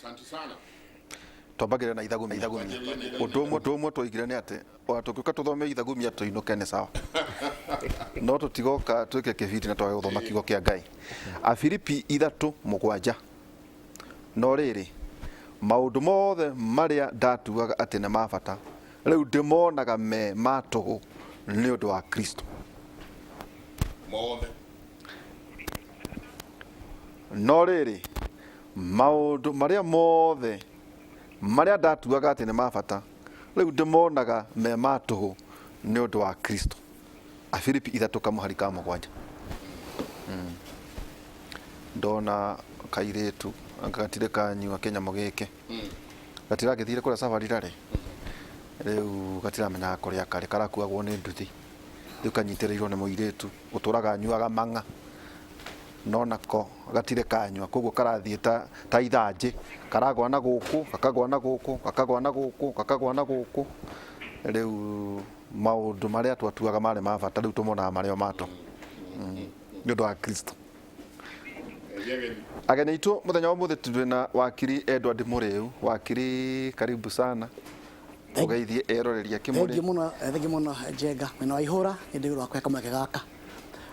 Asante sana. Twambagĩrĩra na ithagumia. Ũndũ ũmwe, ũndũ ũmwe twoigire nĩ atĩ ona tũngĩũka tũthome ithagumia tũinũke nĩ sawa, no tũtigoka twĩke kĩbindi na twage gũthoma kiugo kĩa Ngai. Afilipi 3:7. No rĩrĩ, maũndũ mothe marĩa ndatuaga atĩ nĩ ma bata, rĩu ndĩmonaga me ma tũhũ nĩ ũndũ wa Kristo. Mothe. No rĩrĩ, maũndũ marĩa mothe marĩa ndatuaga atĩ nĩ ma bata, rĩu ndĩmonaga me ma tũhũ nĩ ũndũ wa Kristo. Afilipi 3 kamũhari ka 7. Ndona kairĩtu anga gatirĩ kanyua kĩnyamũ gĩkĩ, gatiragĩthire kũrĩa safari rarĩ, rĩu gatiramenyaga kũrĩa karĩ, karakuagwo nĩ nduthi, rĩu kanyitĩrĩirwo nĩ mũirĩtu ũtũraga anyuaga mang'a, no nako gatirĩ kanyua, koguo karathiĩ ta ithanjĩ, karagwa na gũkũ, gakagwa na gũkũ, gakagwa na gũkũ, gakagwa na gũkũ. Rĩu maũndũ marĩa twatuaga marĩ ma bata rĩu tũmonaga marĩ o ma tũhũ nĩ ũndũ wa Kristo. Ageni aitũ mũthenya wa ũmũthĩ twĩna wakiri Edward Mũrĩu. Wakiri, karibu sana, ũgeithie eroreri a Kĩmũrĩ. Thengiũ mũno, thengiũ mũno Njenga mwena wa ihũra nĩ ndĩrwa kũhe kamweke gaka.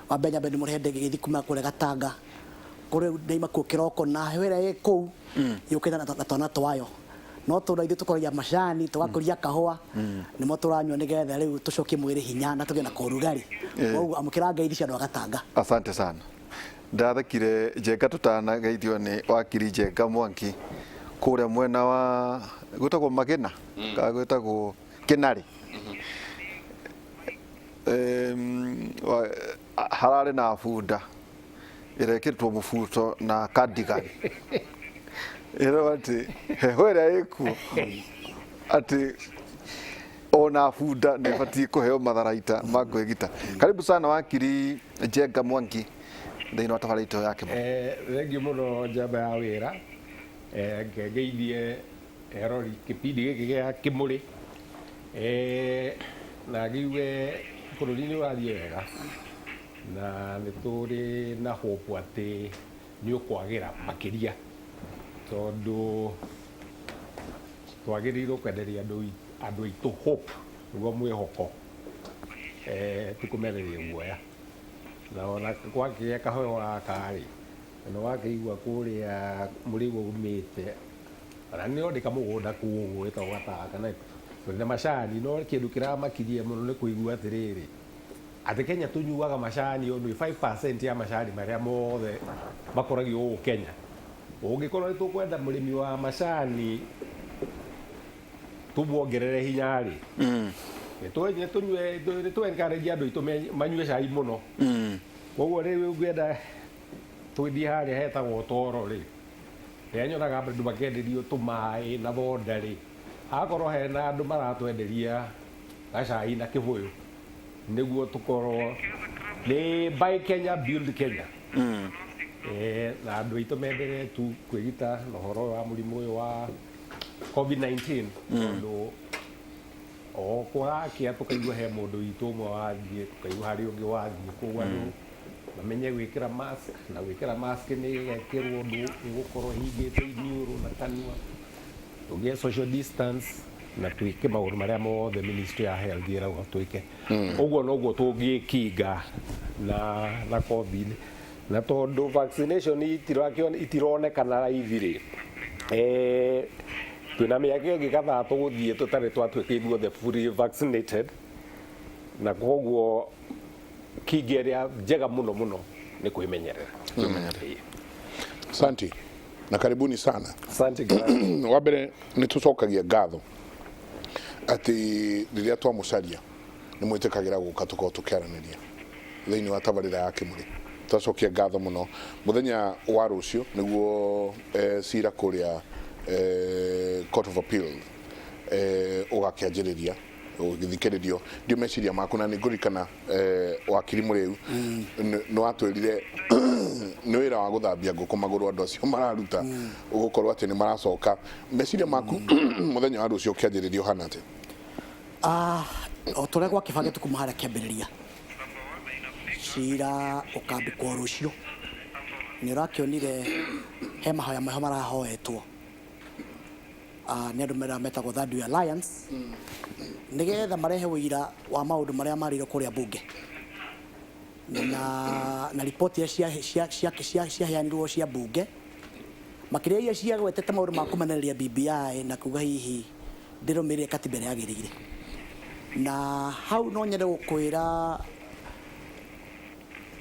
Wa mbere nyambe ndĩmũrehe ndege gĩthi kuma kũrĩa Gatanga, kũrĩa ndaima kuo kĩroko na heho ĩrĩa ĩ kũu yũkĩte na twana twayo, no tondũ ithuĩ tũkũragia macani, tũgakũria kahũa, nĩmo tũranyua nĩgetha rĩu tũcokie mwĩrĩ hinya na tũgĩe na korugarĩ. Koguo amũkĩra ngeithi cia andũ a Gatanga. Asante sana. Ndathekire Njenga tũtanageithio nĩ wakiri Njenga Mwangi kũrĩa mwena wa gwĩtagwo Magĩna kana gwĩtagwo Kĩnarĩ. Hararĩ na bunda ĩrekĩrĩtwo mũbuto na cardigan, ĩrwo atĩ heho ĩrĩa ĩkuo atĩ ona bunda nĩ ĩbatiĩ kũheo matharaita ma kwĩgita. Karibu sana wakiri Njenga Mwangi thĩinĩ wa tabarĩra itũ ya Kĩmũrĩ. Thengiũ mũno njamba ya wĩra. Ngeithie erori kĩbindi gĩkĩ gĩa Kĩmũrĩ, na ngiuge bũrũri nĩ ũrathiĩ wega na nĩ tũrĩ na hope atĩ nĩ ũkwagĩra makĩria, tondũ twagĩrĩirwo kwenderia andũ aitũ hope, nĩguo mwĩhoko, ti kũmereria guoya. Na ona gwakĩgĩa kaheho gaka rĩ, na nĩ wakĩigua kũrĩa mũrĩguo umĩte, ona nĩ ndĩ kamũgũnda kũu ũguo wĩtagwo Gatanga na tũrĩ na macani, no kĩndũ kĩramakirie mũno nĩ kũigua atĩrĩrĩ, atĩ Kenya tũnyuaga macani only 5% ya macani marĩa mothe makũragio gũkũ Kenya. Ũngĩkorwo nĩ tũkwenda mũrĩmi wa macani tũmuongerere hinya rĩ, nĩ tũ encourage andũ aitũ manyue cai mũno. Koguo rĩu ũngĩenda tũgĩthiĩ harĩa hetagwo Toro rĩ, rĩrĩa nyonaga andũ makĩenderio tũmaĩ na thonda rĩ, hakorwo hena andũ maratwenderia gacai na kĩbũyũ nĩguo tũkorwo nĩ buy Kenya, build Kenya. Na andũ aitũ menderee tu kwĩgita na ũhoro ũyũ wa mũrimũ ũyũ wa COVID-19, tondũ o kũrakĩa tũkaigua he mũndũ witũ ũmwe wathiĩ, tũkaigua harĩ ũngĩ wathiĩ. Koguo andũ mamenye gwĩkĩra mask, na gwĩkĩra mask nĩ ĩgekĩrwo ũndũ ĩgũkorwo ĩhingĩte iniũrũ na kanua, tũgĩe social distance na twĩke maũndũ marĩa mothe ministry ya health ĩrauga twĩke. Ũguo noguo tũngĩkinga na COVID. Na tondũ vaccination itironekana raithi rĩ, twĩna mĩaka ĩngĩ kadhaa tũgũthiĩ tũtarĩ twatuĩka ithuothe fully vaccinated, na koguo kinga ĩrĩa njega mũno mũno nĩ kwĩmenyerera. Kwĩmenyerera. Asante na karibuni sana. Asante Gladys. Wa mbere nĩ tũcokagia ngatho atĩ rĩrĩa twamũcaria nĩ mwĩtĩkagĩra gũka tũkorwo tũkĩaranĩria thĩinĩ wa tabarĩra ya Kĩmũrĩ. Twacokia ngatho mũno. Mũthenya wa rũciũ nĩguo cira kũrĩa Court of Appeal ũgakĩanjĩrĩria ũgĩthikĩrĩrio. Ndio meciria maku, na nĩ ngũririkana wakiri Mũrĩu nĩ watwĩrire nĩ wĩra wa gũthambia ngũkũ magũrũ andũ acio mararuta, ũgũkorwo atĩ nĩ maracoka. Meciria maku mũthenya wa rũciũ ũkĩanjĩrĩria ũhana atĩa? O ta ũrĩa gwakĩbangĩtwo kuma harĩa kĩambĩrĩria, cira ũkambĩkwo rũciũ. Nĩ ũrakĩonire he mahoya meho marahoetwo. Nĩ andũ metagwo Third Way Alliance, nĩgetha marehe ũira wa maũndũ marĩa marĩirwo kũrĩa bunge na riboti iria ciaheanirwo cia bunge, makĩria iria ciagwetete maũndũ ma kũmenereria BBI na kuga hihi ndĩrũmĩrĩre katiba ĩrĩa yagĩrĩire. Na hau no nyende gũkwĩra,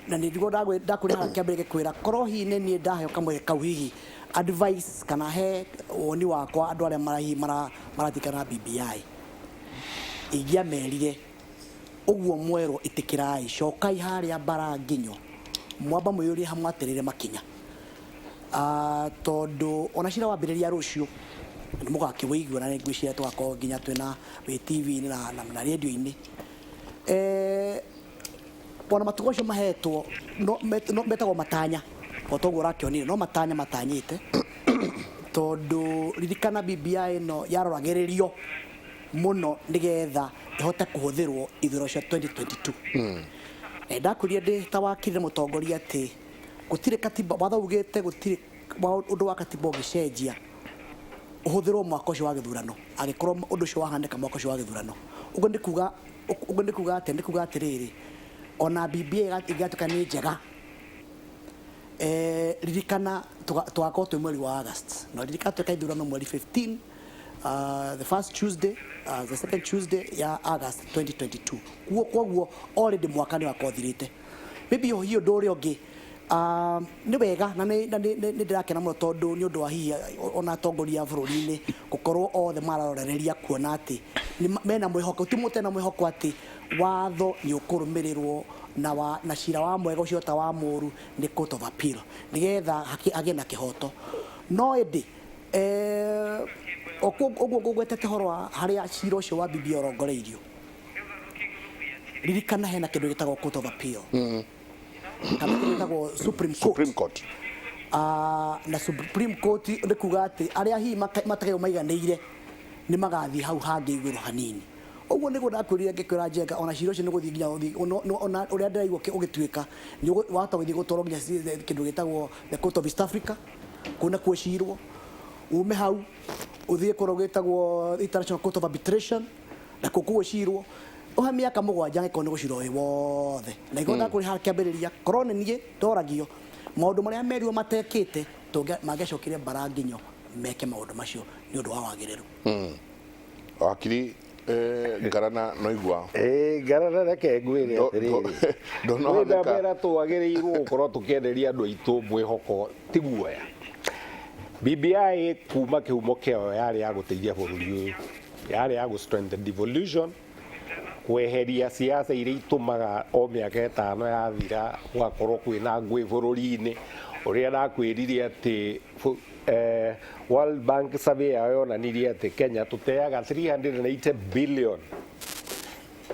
na nĩguo ndakwĩra haha kĩambĩrĩria gĩkwĩra, korwo hihi nĩ niĩ ndaheo kamweke kau, hihi advice kana he woni wakwa andũ arĩa hihi maratikana na BBI, ingĩamerire ũguo mwerwo ĩtĩkĩrai, cokai harĩa bara nginyo mwamba mwĩyũrie hamwatĩrĩre makinya. Tondũ ona cira wambĩrĩria rũciũ nĩ mũgakĩwĩigua, na nĩ ngwĩciria tũgakorwo nginya twĩna wĩ TV-inĩ na radio-inĩ. Ona matukũ macio mahetwo no metagwo matanya, o toguo ũrakĩonire no matanya matanyĩte, tondũ ririkana BBI ĩno yaroragĩrĩrio mũno nĩgetha ĩhote kũhũthĩrwo ithurano cia 2022. Na ndakwĩrire ndĩ ta wakiri na mũtongoria atĩ gũtirĩ katiba, watho ugĩte gũtirĩ ũndũ wa katiba ũngĩcenjia ũhũthĩrwo mwaka ũcio wa gĩthurano, angĩkorwo ũndũ ũcio wahanĩka mwaka ũcio wa gĩthurano. Ũguo nĩ kuga atĩ, nĩ kuga atĩrĩrĩ, ona BBI ĩngĩgatuĩka nĩ njega, ririkana tũgakorwo twĩ mweri wa August, na ririkana tweka ithurano mweri 15, the first Tuesday, the second Tuesday ya August 2022. Koguo already mwaka nĩ wakorwo ũthirĩte. Maybe hihi ũndũ ũrĩa ũngĩ, nĩ wega na nĩ ndĩrakena mũno tondũ nĩ ũndũ wa hihi ona atongoria a bũrũri-inĩ gũkorwo othe mararorereria kuona atĩ mena mwĩhoko, ti mũtena mwĩhoko atĩ watho nĩ ũkũrũmĩrĩrwo na cira wa mwega ũcio ta wa mũru nĩ Court of Appeal, nĩgetha hagĩe na kĩhoto. No ĩndĩ ũguo ngũgwetete ũhoro wa harĩa cira ũcio wa BBI ũrongoreirio, ririkana hena kĩndũ gĩtagwo Court of Appeal kana kĩndũ gĩtagwo Supreme Court. Supreme Court. Na Supreme Court nĩ kuga atĩ arĩa hihi matagĩrĩirwo maiganĩire nĩ magathiĩ hau hangĩ igũrũ hanini. Ũguo nĩguo ndakwĩrire ngĩkwĩra Njenga, ona cira ũcio nĩ gũthiĩ nginya ona ũrĩa ndĩraigua ũgĩtuĩka nĩ wahota gũthiĩ gũtwarwo nginya kĩndũ gĩtagwo the Court of East Africa, kũu nakuo cirwo ume hau ũthiĩ kũrĩa gwĩtagwo International Court of Arbitration, nakuo kũu ũcirwo ũhe mĩaka 7 angĩkorwo nĩ gũcirwo wĩ wothe. Na igũrũ ndakũrĩ haha kĩambĩrĩria, korwo nĩ niĩ ndoragio maũndũ marĩa merirwo matekĩte, mangĩacokire bara nginyo meke maũndũ macio nĩ ũndũ wa wagĩrĩru. Wakiri Ngarana noigua. Ĩĩ, Ngarana, reke ngwĩre atĩrĩrĩ, Ndonohanĩka. Ndamera twagĩrĩirwo gũkorwo tũkĩenderia andũ aitũ mwĩhoko ti guoya. BBI kuma kĩhumo kĩayo yarĩ ya gũteithia bũrũri ũyũ, yarĩ ya gũ strengthen devolution, kweheria siasa iria itũmaga o mĩaka 5 yathira gũgakorwo kwĩna ngũĩ bũrũri-inĩ. Ũrĩa ndakwĩrire atĩ World Bank survey yao yonanirie atĩ Kenya tũteaga 380 billion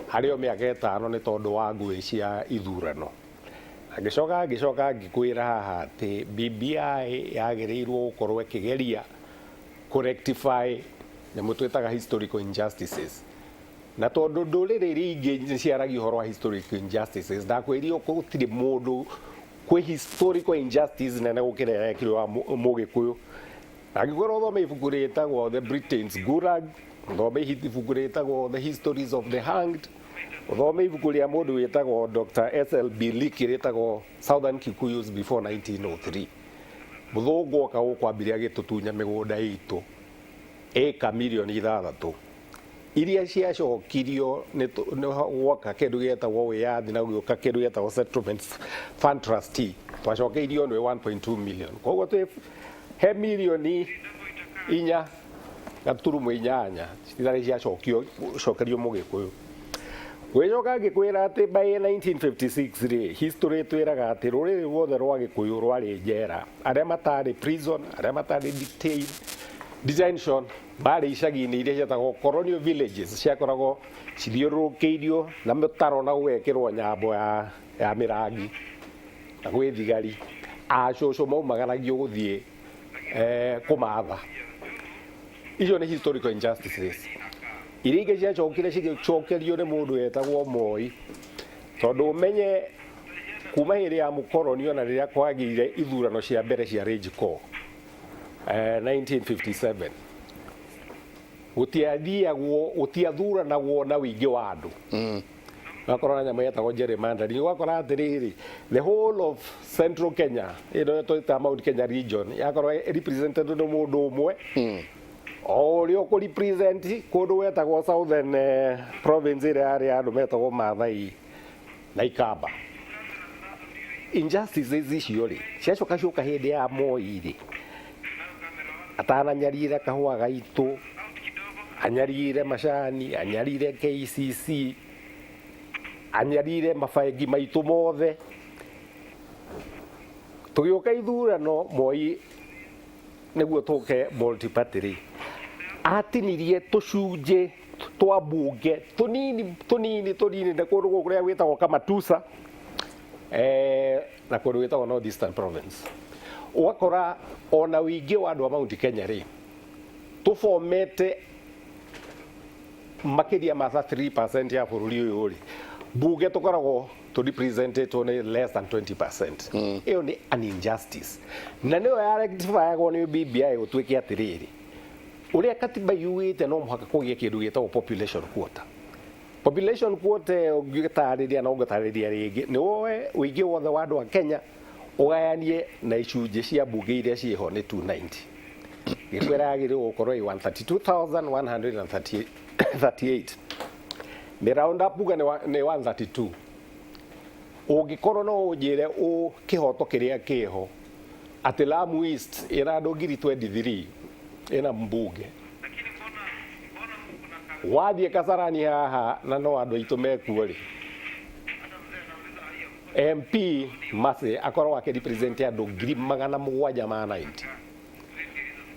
harĩ o mĩaka 5 nĩ tondũ wa ngũĩ cia ithurano. Ngĩcoka ngĩkwĩra haha atĩ BBI yagĩrĩirwo gũkorwo ĩkĩgeria kũ-rectify nyamũ twĩtaga historical injustices, na tondũ ndũrĩrĩ iria ingĩ nĩ ciaragia ũhoro wa historical injustices, ndakwĩrire gũtirĩ mũndũ kwĩ historical injustice nene gũkĩra yekirwo wa Mũgĩkũyũ. Angĩkorwo ũthome ibuku rĩtagwo The Britain's Gulag, ũthome ibuku rĩtagwo The Histories of the Hanged, ũthome ibuku rĩa mũndũ wĩtagwo Dr. SLB Leakey rĩtagwo Southern Kikuyus Before 1903. Mũthũngũ oka gũkũ ambire agĩtũtunya mĩgũnda itũ ĩka mirioni 6 iria ciacokirio nĩ gwoka kĩndũ gĩetagwo wĩyathi na gũgĩũka kĩndũ gĩetagwo Settlement Fund Trustee, twacokeirio nĩ 1.2 million. Koguo twĩ he mirioni 4.8 citarĩ ciacokio cokerio Mũgĩkũyũ. Gwĩcoka ngĩkwĩra atĩ by 1956 rĩ, history ĩtwĩraga atĩ rũrĩrĩ ruothe rwa Gĩkũyũ rwarĩ njera, arĩa matarĩ prison, arĩa matarĩ detained, detention, marĩ icagi-inĩ iria cietagwo colonial villages, ciakoragwo cithiũrũrũkĩirio na mĩtaro na gũgekĩrwo nyambo ya mĩrangi na gwĩ thigari. Acũcũ maumagaragio gũthiĩ kũmatha. Icio nĩ historical injustices iria ingĩ ciacokire cigĩcokerio nĩ mũndũ wetagwo Moi, tondũ ũmenye kuma hĩndĩ ya mũkoroni ona rĩrĩa kwagĩire ithurano cia mbere cia Rage Core, 1957. Gũtiathiagwo, gũtiathuranagwo na wĩingĩ wa andũ. Ũgakora na nyamũ yetagwo gerrymandering, ũgakora atĩrĩrĩ, the whole of Central Kenya ĩno twĩtaga Mount Kenya region yakorwo represented nĩ mũndũ ũmwe, o ũrĩa ũkũ represent kũndũ gwetagwo Southern Province ĩrĩa yarĩ ya andũ metagwo Maathai na Ikamba. Injustices icio rĩ, ciacoka cioka hĩndĩ ya Moi rĩ, atananyarira kahũa gaitũ, anyarire macani, anyarire KCC, anyarire mabengi maitũ mothe. Tũgĩũka ithurano Moi nĩguo tũke multi-party rĩ, atinirie tũcunjĩ twa mbunge tũnini tũnini tũnini na kũndũ kũrĩa gwĩtagwo Kamatusa na kũndũ gwĩtagwo North Eastern Province. Ũgakora ona wĩingĩ wa andũ a Mount Kenya rĩ, tũbomete makĩria ma 3% ya bũrũri ũyũ rĩ, mbunge tũkoragwo tũ representetwo nĩ less than 20%. Ĩyo nĩ an injustice, na nĩyo ya rectifyagwo nĩ BBI. Gũtuĩke atĩrĩrĩ, ũrĩa katiba yugĩte, no mũhaka kũgĩe kĩndũ gĩtagwo population quota. Population quota ĩyo ũngĩtarĩria na ũngĩtarĩria rĩngĩ, nĩ woe ũingĩ wothe wa andũ a Kenya ũgayanie na icunjĩ cia mbunge iria ciĩho nĩ 290, gĩkwĩra yagĩrĩirwo gũkorwo ĩ 132,138. Nĩ round up uga nĩ 132. Ũngĩkorwo no ũnjĩre ũ kĩhoto kĩrĩa kĩho atĩ Lamu East ĩna andũ ngiri 23 ĩna mbunge, wathiĩ Kasarani haha na no andũ aitũ mekuo rĩ, MP Mercy akorwo akĩrepresent andũ 790,000.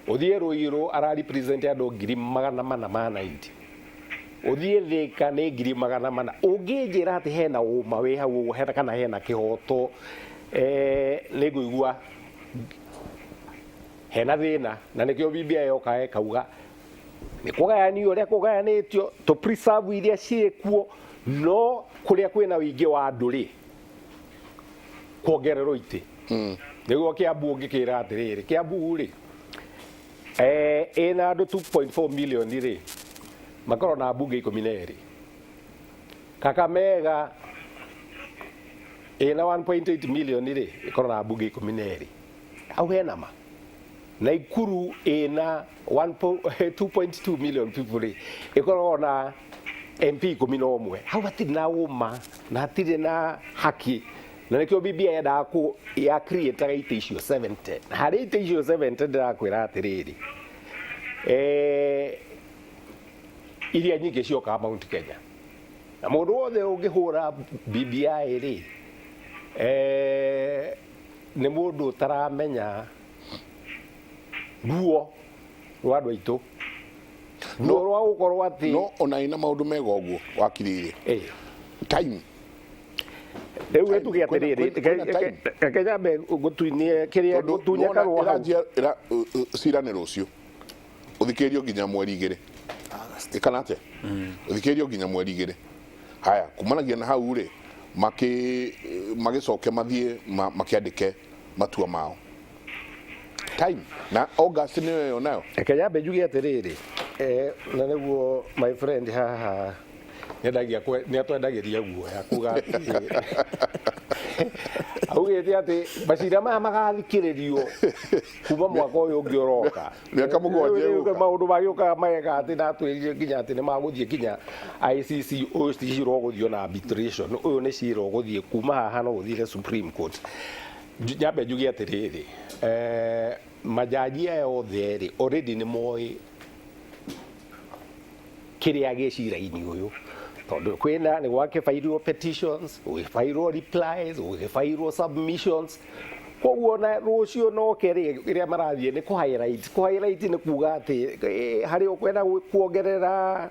Ũthiĩ Ruiru ara represent andũ 490,000. Ũthiĩ Thĩka nĩ 400,000. Ũngĩnjĩra atĩ hena ũma wĩ hau ũguo hena kana hena kĩhoto, nĩ ngũigua hena thĩna. Na nĩkĩo BBI yoka ĩkauga nĩ kũgayanio ũrĩa kũgayanĩtio to preserve iria ciĩkuo, no kũrĩa kwĩna ũingĩ wa andũ rĩ, kuongererwo itĩ. Nĩguo Kiambu ũngĩkĩra atĩrĩrĩ, Kiambu rĩ, ĩna andũ 2.4 million rĩ, makorwo na mbunge 12. Kakamega ĩna 1.8 million rĩ, ĩkorwo na mbunge 12. Hau hena ma. Naikuru ĩna 2.2 million people rĩ, ĩkoragwo na MP 11. Hau hatirĩ na ũma na hatirĩ na haki, na nĩkĩo BBI yendaga kũ ya create itĩ icio 70. Na harĩ itĩ icio 70, ndĩrakwĩra atĩrĩrĩ, iria nyingĩ ciokaga Mount Kenya, na mũndũ wothe ũngĩhũra BBI rĩ, nĩ mũndũ ũtaramenya ruo rwa andũ aitũ, ruo rwa gũkorwo atĩ No ona ina maũndũ mega ũguo wakirĩire time. Rĩu gĩtuge atĩrĩrĩ, Kwĩna time. Reke nyambe ngũtuinie kĩrĩa Tondũ ngũtunya nĩwona karũa hau. Ĩranjia cira nĩ rũciũ, ũthikĩrĩrio nginya mweri 2, ĩkana atĩa, ũthikĩrĩrio nginya mweri 2. Haya, kumanagia na hau rĩ, magĩcoke mathiĩ makĩandĩke matua mao time na August nĩyo ĩyo nayo. Reke nyambe njuge atĩrĩrĩ, na nĩguo my friend haha nĩendagia nĩ atwendagĩria guoya kuga atĩ augĩte atĩ macira maya magathikĩrĩrio kuma mwaka ũyũ ũngĩ ũroka. Mĩaka 7 Rĩu ĩgũka. Maũndũ magĩũkaga mageka atĩ natwĩrire nginya atĩ nĩ magũthiĩ nginya ICC. Ũyũ ti cira ũgũthiĩ na arbitration, ũyũ nĩ cira ũgũthiĩ kuma haha no ũthire Supreme Court. Nyambe njuge atĩrĩrĩ, majaji aya othe rĩ, already nĩ moĩ kĩrĩa gĩ cira-inĩ ũyũ, tondũ kwĩna nĩ gwakĩbairwo petitions, gũgĩbairwo replies, gũgĩbairwo submissions. Koguo na rũciũ noke rĩ, ĩrĩa marathiĩ nĩ kũ highlight. Kũ highlight nĩ kuga atĩ harĩ ũkwenda kuongerera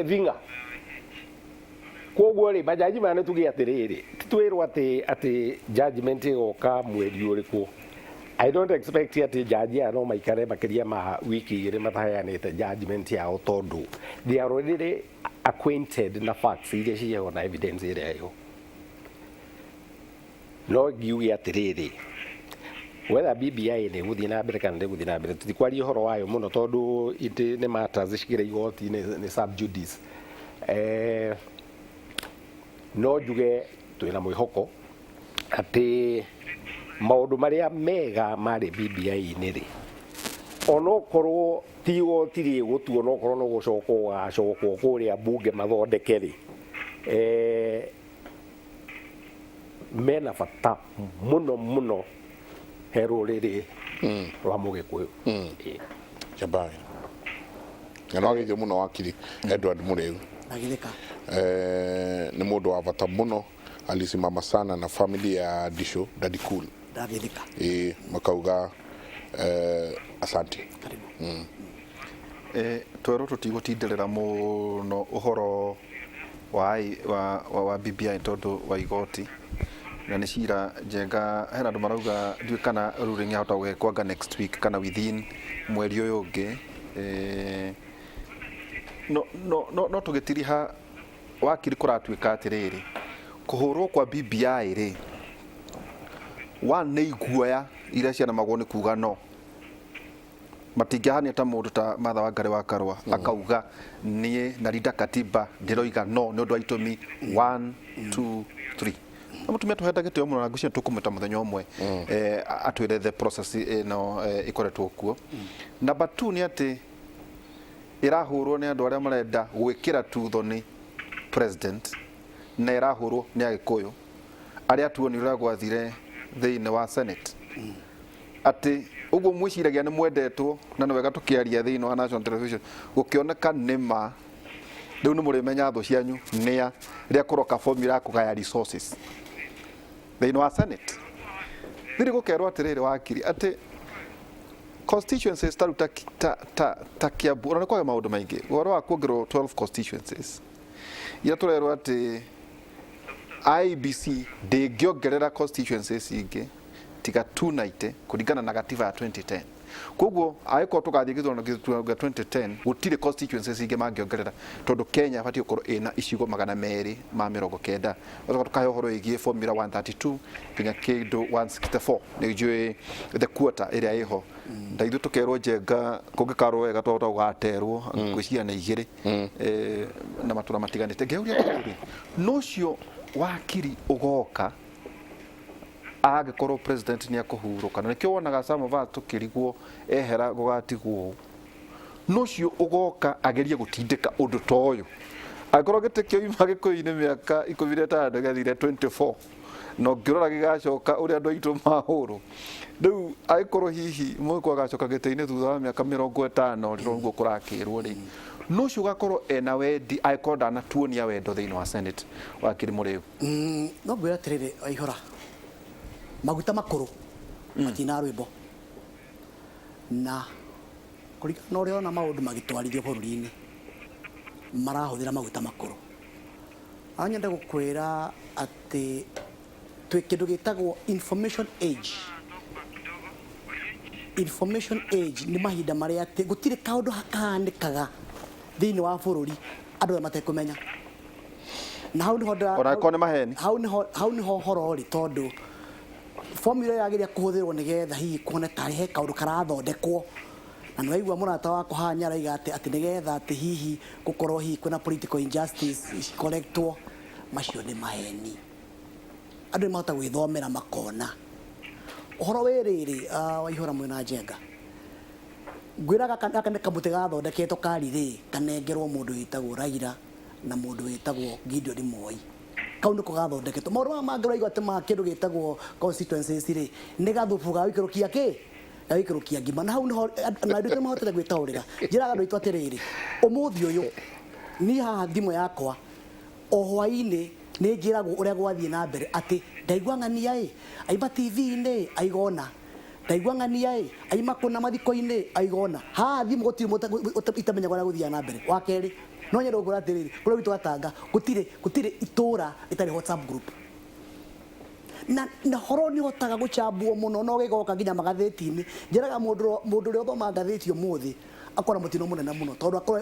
thing'a. Koguo rĩ, majaji maya nĩ tuge atĩrĩrĩ, ti twĩrwo atĩ judgment ĩgoka mweri ũrĩkũ. I don't expect atĩ jaji aya no maikare makĩria ma wiki 2 mataheanĩte judgment yao, tondũ they are already acquainted na facts iria ciĩho na evidence ĩrĩa ĩho. No ngiuge atĩrĩrĩ, Whether BBI nĩ ĩgũthiĩ na mbere kana ndĩgũthiĩ na mbere, tũtikwaria ũhoro wayo mũno tondũ it nĩ matters cikĩrĩ igoti-inĩ, nĩ sub judice. No njuge twĩna mwĩhoko atĩ maũndũ marĩa mega marĩ BBI-inĩ rĩ, onokorwo ti igoti rĩgũtuo, onokorwo no gũcokwo gũgacokwo kũrĩa mbunge mathondeke rĩ, mena bata mũno mũno he rũrĩrĩ rwa Mũgĩkũyũ. Jabai na no ageithio mũno wakiri Edward Mũrĩu. Ndagĩthĩka. Nĩ mũndũ wa bata mũno, alisimama sana na family ya Disho Daddy Cool. Ndagĩthĩka. Ĩ makauga asante. Karibu. Twerwo tũtigũtinderera mũno ũhoro wa BBI tondũ wa igoti na nĩ cira Njenga. Hena andũ marauga ndiũĩ kana ruling yahota gũgekwo anga next week kana within mweri ũyũ ũngĩ. No tũgĩtiriha wakiri kũratuĩka atĩrĩrĩ, kũhũrwo kwa BBI rĩ, one nĩ iguoya iria cianamagwo nĩ kuga no matingĩahania ta mũndũ ta Martha Wangari wa Karũa akauga niĩ narinda katiba ndĩroiga no nĩ ũndũ wa itũmi 1 2 3. Na mũtumia tũhete gĩtĩo mũno na ngwĩciria tũkũmwĩta mũthenya ũmwe atwĩre the process ĩno ĩkoretwo kuo. Number 2 nĩ atĩ ĩrahũrwo nĩ andũ arĩa marenda gwĩkĩra tutho nĩ president, na ĩrahũrwo nĩ Agĩkũyũ arĩa tuonire ũrĩa gwathire thĩinĩ wa Senate, atĩ ũguo mwĩciragia nĩ mwendetwo na nĩ wega tũkĩaria thĩinĩ wa national television gũkĩoneka nĩ ma rĩu nĩ mũrĩmenya thũ cianyu nĩa rĩrĩa kũroka formula ya kũgaya resources thĩinĩ wa Senate. Thiri gũkerwo atĩrĩrĩ wakiri atĩ constituencies ta rĩu ta Kiambu, ona nĩ kwaga maũndũ maingĩ ũhoro wa kuongererwo 12 constituencies iria tũrerwo atĩ IEBC ndĩngĩongerera constituencies ingĩ tiga 290 kũringana na gatiba ya 2010. Koguo angĩkorwo tũgathiĩ gĩthurano gĩa 2010 gũtirĩ constituencies ingĩ mangĩongerera tondũ Kenya ĩbatiĩ gũkorwo ĩna icigo 290. Ũgacoka tũkahe ũhoro wĩgiĩ formula 132 nginya kĩndũ 164 nĩ njũĩ the quota ĩrĩa ĩho. Na ithuĩ tũkerwo Njenga kũngĩkarwo wega twahota gũgaterwo ngwĩciria nĩ igĩrĩ na matũra matiganĩte. Ngeuria atĩrĩrĩ, no ũcio wakiri ũgoka angĩkorwo president nĩ akũhurũka, na nĩkĩo wonaga some of us tũkĩrigwo ehera gũgatigwo ũũ. No ũcio ũgoka agerie gũtindĩka ũndũ ta ũyũ, angĩkorwo gĩtĩ kĩoima Gĩkũyũ-inĩ mĩaka 15 gĩathire 24 na ũngĩrora gĩgacoka ũrĩa andũ aitũ mahũrwo rĩu, angĩkorwo hihi Mũgĩkũyũ agacoka gĩtĩ-inĩ thutha wa mĩaka 50 rĩrĩa ũguo kũrakĩrwo rĩ, no ũcio ũgakorwo ena wendi angĩkorwo ndanatuonia wendo thĩinĩ wa Senate. Wakiri Mũrĩu. No ngwĩra atĩrĩrĩ, Waihũra, maguta makũrũ matina rwĩmbo, na kũringana na ũrĩa ũrona maũndũ magĩtwarithio bũrũri-inĩ marahũthĩra maguta makũrũ. No nyende gũkwĩra atĩ twĩ kĩndũ gĩtagwo information age. Information age nĩ mahinda marĩa atĩ gũtirĩ kaũndũ kahanĩkaga thĩinĩ wa bũrũri andũ arĩa matekũmenya, na hau nĩho Ona angĩkorwo nĩ maheni. Hau nĩho horo ũrĩ, tondũ formula ĩragĩria kũhũthĩrwo nĩgetha hihi kuone tarĩ he kaũndũ karathondekwo, na nĩ waigua mũrata wakwa haha nĩ araiga atĩ nĩgetha atĩ hihi gũkorwo hihi kwĩna political injustice correctwo, macio nĩ maheni. Andũ nĩ mahota gwĩthomera makona ũhoro wĩ rĩrĩ. Waihũra mwena Njenga, ngwĩra gaka nĩ kamũtĩ gathondeketwo karirĩ kanengerwo mũndũ wĩtagwo Raila na mũndũ wĩtagwo Gideon Moi. Kau nĩko gathondeketwo. Maũndũ maya mangĩ ũraigua atĩ ma kĩndũ gĩtagwo constituencies rĩ, nĩ gathubu ga gũikũrũkia kĩ ga gũikũrũkia ngima, na hau nĩho na andũ aitũ nĩmahotete gwĩtaũrĩra. Njĩraga andũ aitũ atĩrĩrĩ, ũmũthĩ ũyũ niĩ haha thimũ yakwa o hwaĩ-inĩ nĩ njĩragwo ũrĩa gwathiĩ na mbere, atĩ ndaigua ng'ania ĩ aima TV-inĩ aigona, ndaigua ng'ania ĩ aima kũna mathiko-inĩ aigona. Haha thimũ gũtirĩ mũndũ itamenyaga ũrĩa gũthiaga na mbere. Wa kerĩ, no nyende gũkwĩra atĩrĩrĩ, kũrĩa gwitũ Gatanga gũtirĩ itũra rĩtarĩ WhatsApp group, na horo nĩ hotaga gũchambwo mũno na ũgĩgoka nginya magathĩti-inĩ. Njĩraga mũndũ ũrĩa ũthomaga ngathĩti ũmũthĩ akora mũtino mũnene mũno, tondũ akorwo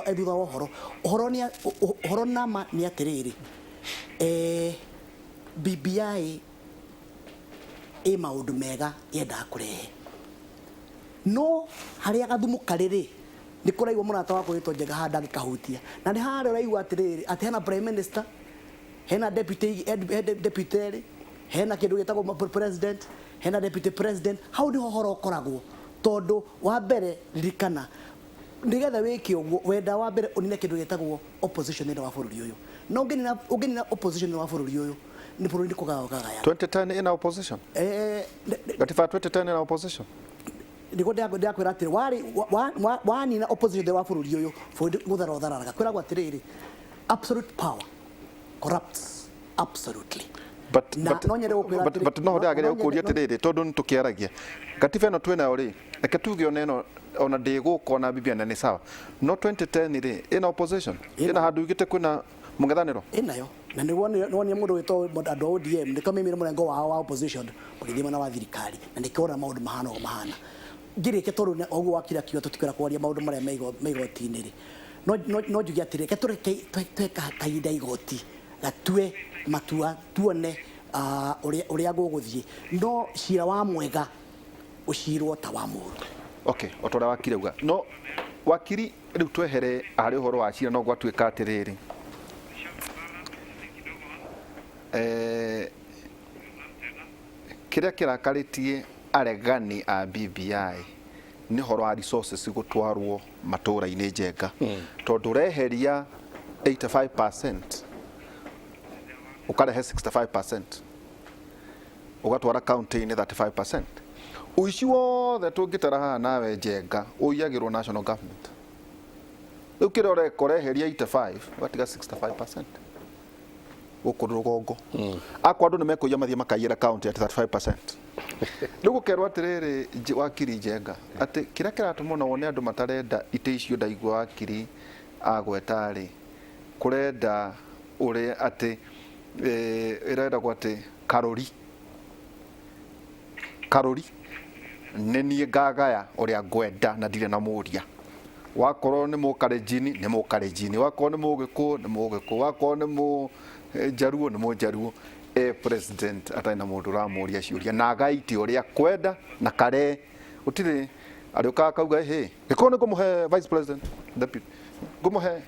e thutha wa ũhoro. Ũhoro nama nĩ atĩrĩrĩ, BBI Ĩ maũndũ mega yendaga kũrehe, no harĩa gathumu karĩ rĩ, nĩ kũraigua mũrata wakwa wĩtwo Njenga haha ndangĩkahutia, na nĩ harĩa ũraigua atĩrĩrĩ, atĩ hena prime minister, hena deputy, deputy rĩ, hena kĩndũ gĩtagwo president, hena deputy president. Hau nĩho ũhoro ũkoragwo, tondũ wa mbere, ririkana, nĩgetha wĩke ũguo, wenda wa mbere ũnine kĩndũ gĩtagwo opposition thĩinĩ wa bũrũri ũyũ, na ũngĩnina opposition thĩinĩ wa bũrũri ũyũ, nĩ bũrũri nĩ kũgaya ũkagaya. 2010 ina opposition. Gatiba 2010 ina opposition. Nĩguo ndĩrakwĩra atĩrĩ, warĩ wanina opposition thĩinĩ wa bũrũri ũyũ, bũrũri gũthara ũthararaga. Kwĩragwo atĩrĩrĩ, absolute power corrupts absolutely. But Na but no nyende gũkwĩra but atĩrĩ- but no ndĩrageria gũkũria atĩrĩrĩ, tondũ nĩ tũkĩaragia gatiba ĩno twĩnayo rĩ, reke tuge ona ĩno ona ndĩgũka ona bibia na nĩ sawa, no 2010 rĩ, ĩna opposition, Ĩna. ĩna handũ ugĩte kwĩna mũng'ethanĩro. Ĩnayo, na nĩwonire mũndũ wĩtwo andũ a ODM nĩkĩo maimire mũrengo wao wa opposition magĩthiĩ mwena wa thirikari, na nĩkĩo wona maũndũ mahana ũguo mahana. Ngĩrĩkia, tondũ ũguo wakiri akiuga tũtikwenda kwaria maũndũ marĩa me igoti-inĩ rĩ, no njuge atĩrĩ, reke tũreke tũhe kahinda igoti gatue matua, tuone ũrĩa gũgũthiĩ, no cira wa mwega ũcirwo ta wa mũũru. Okay, o ta ũrĩa wakiri auga, no wakiri, rĩu twehere harĩ ũhoro wa cira, no gwatuĩka atĩrĩrĩ, kĩrĩa kĩrakarĩtie aregani a BBI nĩ ũhoro wa resources gũtwarwo matũũra-inĩ, Njenga, tondũ ũreheria 85% ũkarehe 65%, ũgatwara county-inĩ 35%. Ũici wothe tũngĩtara haha nawe, Njenga, ũiyagĩrwo national government. Rĩu kĩrĩa ũreka, ũreheria 85, ũgatiga 65% gũkũ rũgongo. Akwa andũ nĩ mekũiya, mathiĩ makaiyĩra county at 35%. Rĩu gũkerwo atĩrĩrĩ, wakiri Njenga, atĩ kĩrĩa kĩratũma ona wone andũ matarenda itĩ icio, ndaigua wakiri agweta rĩ, kũrenda ũrĩa atĩ ĩrendagwo atĩ karũri karũri nĩ niĩ ngagaya ũrĩa ngwenda na ndirĩ na mũria. Wakorwo nĩ mũkarenjini, nĩ mũkarenjini, wakorwo nĩ mũgĩkũyũ, nĩ mũgĩkũyũ, wakorwo nĩ mũjaruo, nĩ mũjaruo. E president atarĩ na mũndũ ũramũria ciũria, na agaite ũrĩa kwenda na kare gũtirĩ arĩũkaga akauga, "Ĩhĩ, gĩkorwo nĩ ngũmũhe vice president, deputy ngũmũhe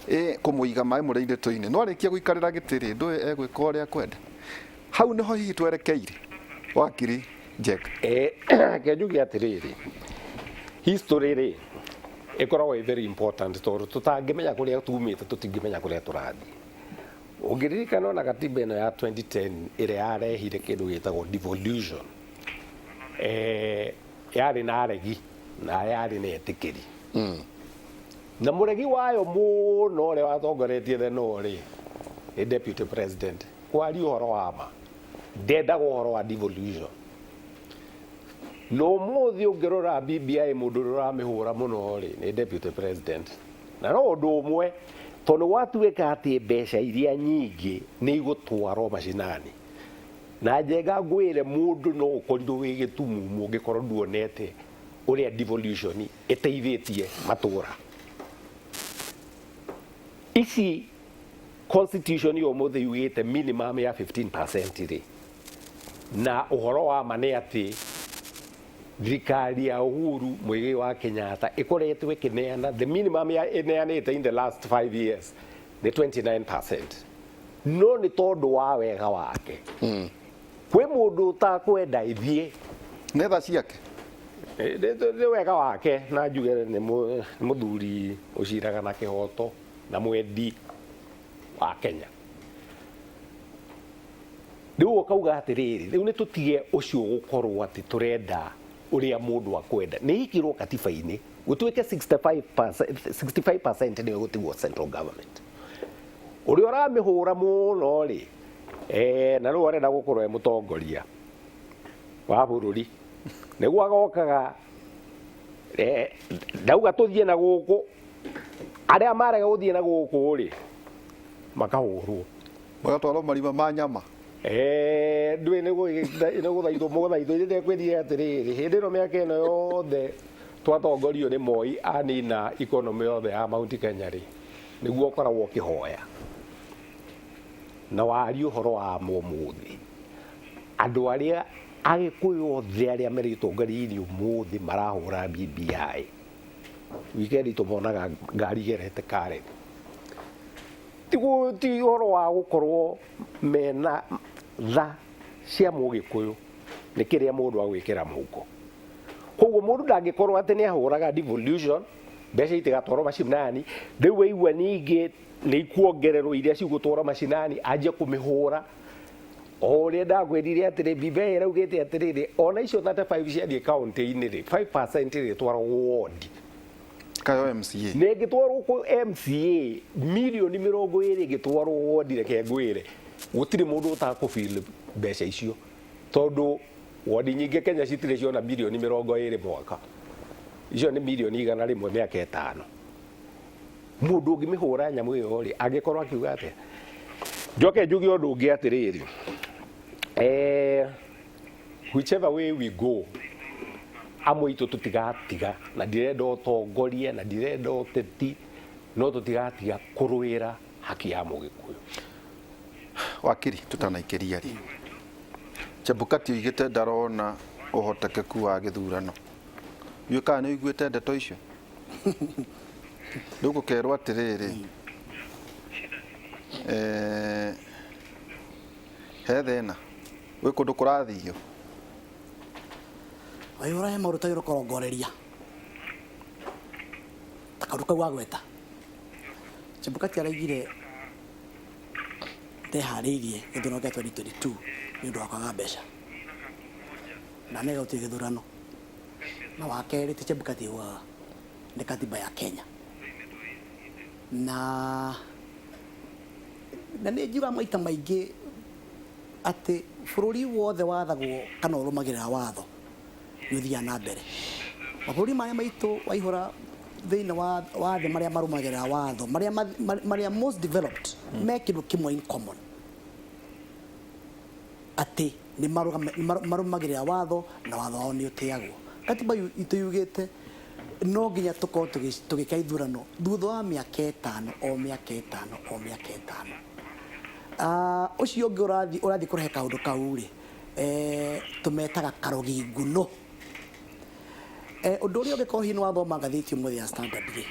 ĩ kũmũiga maĩ mũrĩ irĩtũ-inĩ." No arĩkia gũikarĩra gĩtĩ rĩ, ndũĩ egwĩka ũrĩa kwenda. Hau nĩho hihi twerekeire, wakiri Njenga? Reke njuge atĩrĩrĩ, history rĩ ĩkoragwo ĩ very important, tondũ tũtangĩmenya kũrĩa tumĩte, tũtingĩmenya kũrĩa tũrathiĩ. Ũngĩririkana, ona katiba ĩno ya 2010 ĩrĩa yarehire kĩndũ gĩtagwo devolution, yarĩ na aregi na yarĩ na etĩkĩri, na mũregi wayo mũno ũrĩa watongoretie theno rĩ, nĩ deputy president. Kwaria ũhoro wa ma, ndendaga ũhoro wa devolution. Na ũmũthĩ ũngĩrora BBI, mũndũ ũrĩa ũramĩhũra mũno rĩ, nĩ deputy president. Na no ũndũ ũmwe, tondũ gwatuĩka atĩ mbeca iria nyingĩ nĩ igũtwarwo macinani. Na Njenga, ngwĩre, mũndũ no ũkorirwo wĩ gĩtumumu ũngĩkorwo nduonete ũrĩa devolution ĩteithĩtie matũra. Ici constitution ya ũmũthĩ yugĩte minimum ya 15% rĩ, na ũhoro wa ma nĩ atĩ thirikari ya Uhuru Muigai wa Kenyatta ĩkoretwo ĩkĩneana the minimum ya ĩneanĩte in the last 5 years nĩ 29%, no nĩ tondũ wa wega wake kwĩ mũndũ ũtakwenda ĩthiĩ. Nĩ tha ciake. Nĩ wega wake, na njuge nĩ mũthuri ũciraga na kĩhoto na mwendi wa Kenya. Rĩu ũkauga atĩrĩrĩ, rĩu nĩ tũtige ũcio gũkorwo atĩ tũrenda ũrĩa mũndũ akwenda nĩ ikirwo katiba-inĩ, gũtuĩke 65% nĩyo gũtigwo central government. Ũrĩa ũramĩhũra mũno rĩ, na rĩu arenda gũkorwo e mũtongoria wa bũrũri, nĩguo agokaga, ndauga tũthiĩ na gũkũ, arĩa marega gũthiĩ na gũkũ rĩ, makahũrwo. Magatwarwo marima ma nyama. Ndũĩ nĩ gũthaithwo mũgũthaithwo. Nĩ kwĩrire atĩrĩrĩ, hĩndĩ ĩno mĩaka ĩno yothe twatongorio nĩ Moi, anina economy yothe ya Mount Kenya rĩ, nĩguo ũkoragwo ũkĩhoya na warie ũhoro wa ma. Ũmũthĩ andũ arĩa Agĩkũyũ othe arĩa marĩ ũtongoria-inĩ ũmũthĩ marahũra BBI. Wikendi tũmonaga ngari igerete Karen. Ti ũhoro wa gũkorwo mena tha cia mũgĩkũyũ, nĩ kĩrĩa mũndũ agwĩkĩra mũhuko. Koguo mũndũ ndangĩkorwo atĩ nĩ ahũraga devolution, mbeca itigatwarwo macinani, rĩu waigua ningĩ nĩ ikuongererwo iria cigũtwarwo macinani, anjie kũmĩhũra. O ũrĩa ndakwĩrire atĩrĩ, BBI ĩraugĩte atĩrĩrĩ, ona icio 35 ciathiĩ kaunti-inĩ rĩ, 5% ĩrĩtwaragwo ward. Kayo MCA. Nĩ ĩngĩtwarwo kũ MCA, mirioni 20 ĩngĩtwarwo ward, reke ngwĩre, gũtirĩ mũndũ ũtakũfeel mbeca icio. Tondũ ward nyingĩ Kenya citirĩ ciona mirioni 20 mwaka. Icio nĩ mirioni 100 mĩaka 5. Mũndũ ũngĩmĩhũra nyamũ ĩyo rĩ, angĩkorwo akiuga atĩa? Njoke njuge ũndũ ũngĩ atĩrĩrĩ. Whichever way we go, amwe aitũ tũtigatiga, na ndirenda ũtongoria, na ndirenda ũteti, no tũtigatiga kũrũĩra haki ya mũgĩkũyũ. Wakiri, tutanaikĩria rĩ, Chebukati oigĩte ndarona ũhotekeku wa gĩthurano. Ndiũĩ kana nĩ ũiguĩte ndeto icio? Rĩu gũkerwo atĩrĩrĩ, he thĩna, gwĩ kũndũ kũrathio. Waihũra he maũndũ tagĩrĩirwo kũrongoreria. Ta kaũndũ kau wagweta. Chebukati araigire ndeharĩirie gĩthurano kĩa 2022 nĩ ũndũ wa kwaga mbeca. Na nĩ gũtirĩ gĩthurano. Na wa kerĩ ti Chebukati augaga, nĩ katiba ya Kenya. Na nĩ njiugaga maita maingĩ atĩ bũrũri wothe wathagwo kana ũrũmagĩrĩra watho nĩ ũthiaga na mbere. Mabũrũri marĩa maitũ waihũra thĩinĩ wa thĩ marĩa marũmagĩrĩra watho, marĩa most developed, me kĩndũ kĩmwe in common. Atĩ nĩ marũmagĩrĩra watho na watho wao nĩ ũtĩagwo. Katiba itũ yugĩte no nginya tũkorwo tũgĩka ithurano thutha wa mĩaka 5, o mĩaka 5, o mĩaka 5. Ũcio ũngĩ ũrathiĩ kũrehe kaũndũ kau rĩ, tũmetaga karogi nguno. Ũndũ ũrĩa ũngĩkorwo hihi nĩ wathoma ngathĩti ũmũthĩ ya Standard rĩ,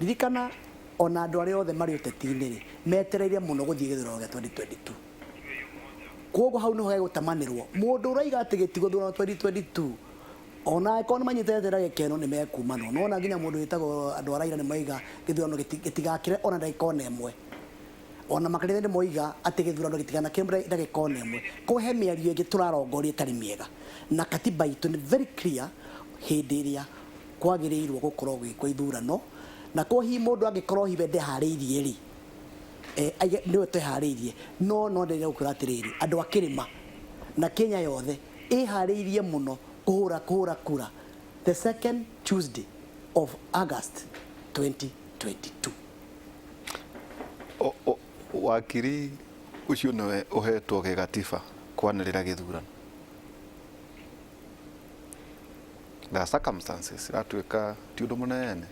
ririkana ona andũ arĩa othe marĩ ũteti-inĩ rĩ, metereire mũno gũthiĩ gĩthurano gĩa 2022. Koguo hau nĩho hegũtamanĩrwo. Mũndũ ũraiga atĩ gĩtigũthurano 2022, ona angĩkorwo nĩ manyitĩte na gĩkeno nĩ mekumanwo. Nĩwona nginya mũndũ wĩtagwo andũ a Raila nĩ maiga gĩthurano gĩtigakĩre ona ndagĩka ona ĩmwe. Ona makanitha nĩ moiga atĩ gĩthurano gĩtiganakĩre ndagĩka ona ĩmwe. Koguo he mĩario ĩngĩ tũrarongoria ĩtarĩ mĩega. Na katiba itũ nĩ very clear hĩndĩ ĩrĩa kwagĩrĩirwo gũkorwo gũgĩkwo ithurano. Na koguo hihi mũndũ angĩkorwo hihi we ndeharĩirie rĩ, aige nĩwe tweharĩirie. No no ndĩrenda gũkwĩra atĩrĩrĩ, andũ a kĩrĩma na Kenya yothe ĩharĩirie mũno kũhũra kura the second Tuesday of August 2022. Wakiri ũcio nĩwe ũhetwo gĩgatiba kwanĩrĩra gĩthurano. The circumstances iratuĩka ti ũndũ mũnene.